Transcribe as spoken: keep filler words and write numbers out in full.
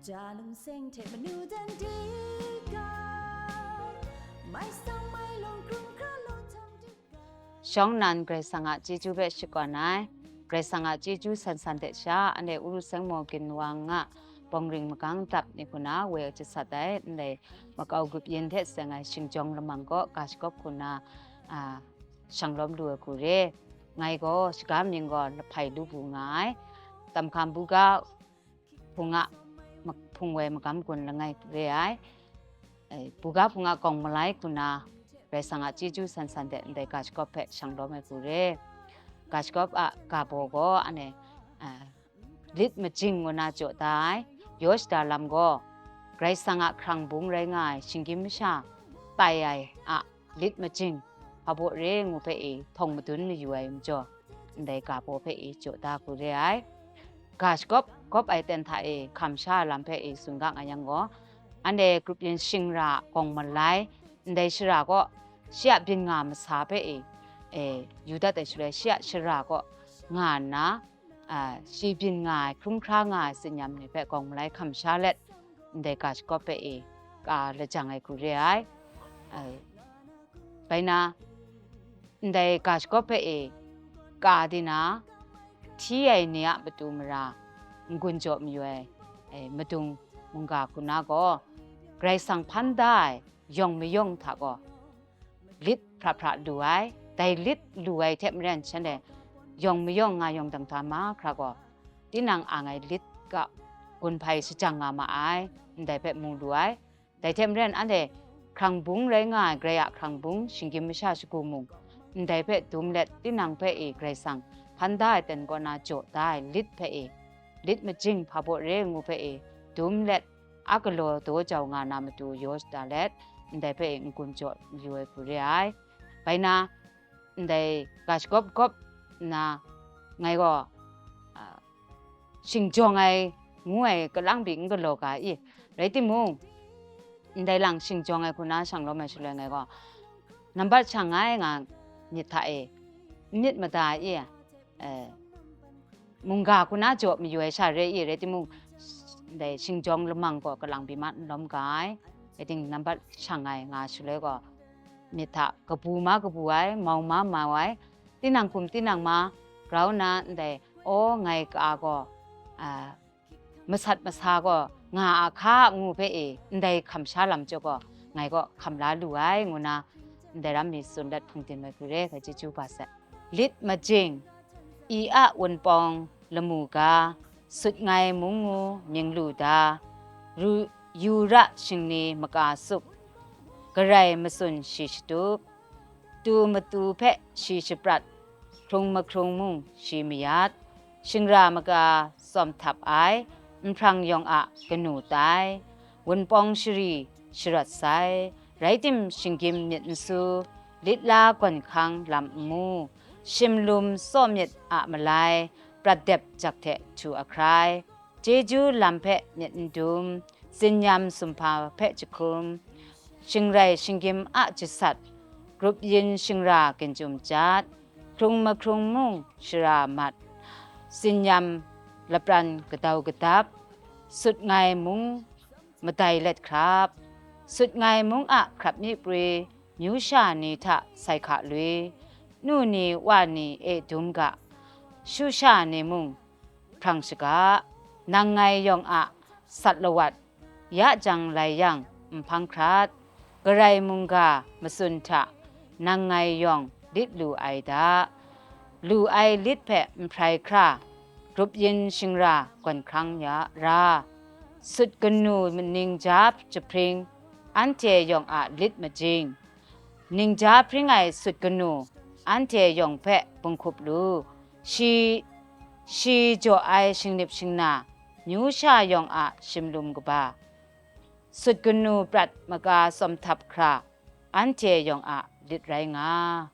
Dalum seng hte manu dan di ga, mai sang mai long hkrum hkra long htang di ga. Shawng nnan Karai Kasang a chyeju hpe shakawn ai, Karai Kasang a chyeju san san hte sha, anhte Uru Seng Maw Ginwang a bawng ring magang dap ni hku na woi jasat ai, ndai makau grup yin hte seng ai shingjawng lamang kaw ga shagawp hku na, a, shanglawm lu ai hku re. Ngai gaw shaga mying gaw Lahpai Lu Pu nga ai, Tamhkam Buga Hpung a ma-, hpung woi magam gun langai re ai, e, buga hpung a kawng malai hku na, Karai Kasang a chyeju san san de ndai ga shagawp hpe shanglawm ai hku re. Ga shagawp a ga baw gaw, ane, e, lit majing ngu na jaw da ai, yaw shada lam gaw, Karai Kasang a hkrang bung rai nga ai shinggyim masha tai ai a lit majing, hpa baw re ngu hpe e htawng madun mayu ai majaw, ndai ga baw hpe e jaw da hku re ai. Ga shagawp gawp ai ten hta e hkam sha lam hpe e tsun ga nga yang gaw, anhte grup yin shingra a kawng malai, ndai shara gaw shi a byin nga masa hpe e, e, yu dat ai shaloi, shi a shara gaw nga nna, a, shi byin nga ai, hkrum hkra nga ai tsinyam ni hpe kawng malai hkam sha let, ndai ga shagawp hpe e ka lajang ai hku re ai. A, bai na, ndai ga shagawp hpe e ka di na, hti ai ni a matu mara n-gun jaw mayu ai, e, madung mungga hku na gaw, Karai Kasang hpan da ai yawng mayawng hta gaw, lit hpra hpra lu ai, dai lit lu ai hte maren shanhte yawng mayawng nga yawng dang hta mahkra gaw, tinang ang ai lit ga gun hpai shajang nga ma ai, ndai hpe mu lu ai. Dai hte maren, anhte hkrang bung rai nga ai Karai a hkrang bung shinggyim masha shagu mung, ndai hpe dum let, tinang hpe e Karai Kasang hpan da ai ten kaw na jaw da ai lit hpe e, lit majing hpa baw re ngu hpe e dum let, a galaw daw jau nga na matu yaw shada let, ndai hpe e n-gun jaw yu ai hku re ai. Bai na, ndai ga shagawp gawp nna, ngai gaw, a, shingjawng ai ngu ai kalang pyi n galaw ga i, rai timung, ndai lang shingjawng ai hku na shanglawm ai shaloi ngai gaw, nambat shang ai nga myit hta e, n myit mada i, e, mungga hku na jaw mayu ai sha re i, rai timung, ndai shingjawng lamang gaw kalang pyi ma n lawm ga ai, rai ting nambat shang ai nga shaloi gaw, myit hta kabu ma kabu ai, mau ma mau ai, tinang hkum tinang ma grau na ndai, aw, ngai ka gaw, a, masat masa gaw nga a hka ngu hpe e, ndai hkam sha lam chyawm gaw, ngai gaw hkam la lu ai, ngu na, ndai ram mi tsun let hpung din ai hku re, hkai chyeju ba sai. Lit majing, i a wunpawng lamu ga, sut ngai mung ngu mying lu da, ru, yu ra shingni maka sup, garai matsun shi shatup, tu matu hpe shi shaprat, hkrung mahkrung mung shi mayat, shingra maka tsawm htap ai, nhprang yawng a kanu tai, wunpawng shari sharawt sai, rai tim shinggyim myit n su, lit la gawn hkang lam n mu, shimlum tsaw myit a malai, prat dep jak hte htu ahkrai, chyeju lam hpe myit n dum, tsinyam sumhpa hpe jahkrum, shingrai shinggyim a jasat, grup yin shingra ginjum jat, hkrung mahkrung mung shara mat, tsinyam lapran gadau gadap, sut ngai mung madai let hkrap, sut ngai mung a hkrap mi prwi, myu sha ni hta sai hka lui, nu ni wa ni e dum ga, shu sha ni mung hprang shaga, nang ngai yawng a sat lawat, ya jang lai yang, nhpang hkrat, garai mungga matsun hta, nang ngai yawng lit lu ai da, lu ai lit hpe nhprai hkra, grup yin shingra gawn hkrang ya ra, sut kanu ningja jahpring, anhte yawng a lit majing, ningja hpring ai sut kanu, anhte yawng hpe bunghkup lu, shi, shi jaw ai shingnip shingna, myu sha yawng a shimlum kaba, sut kanu prat maka tsawm htap hkra, anhte yawng a lit rai nga.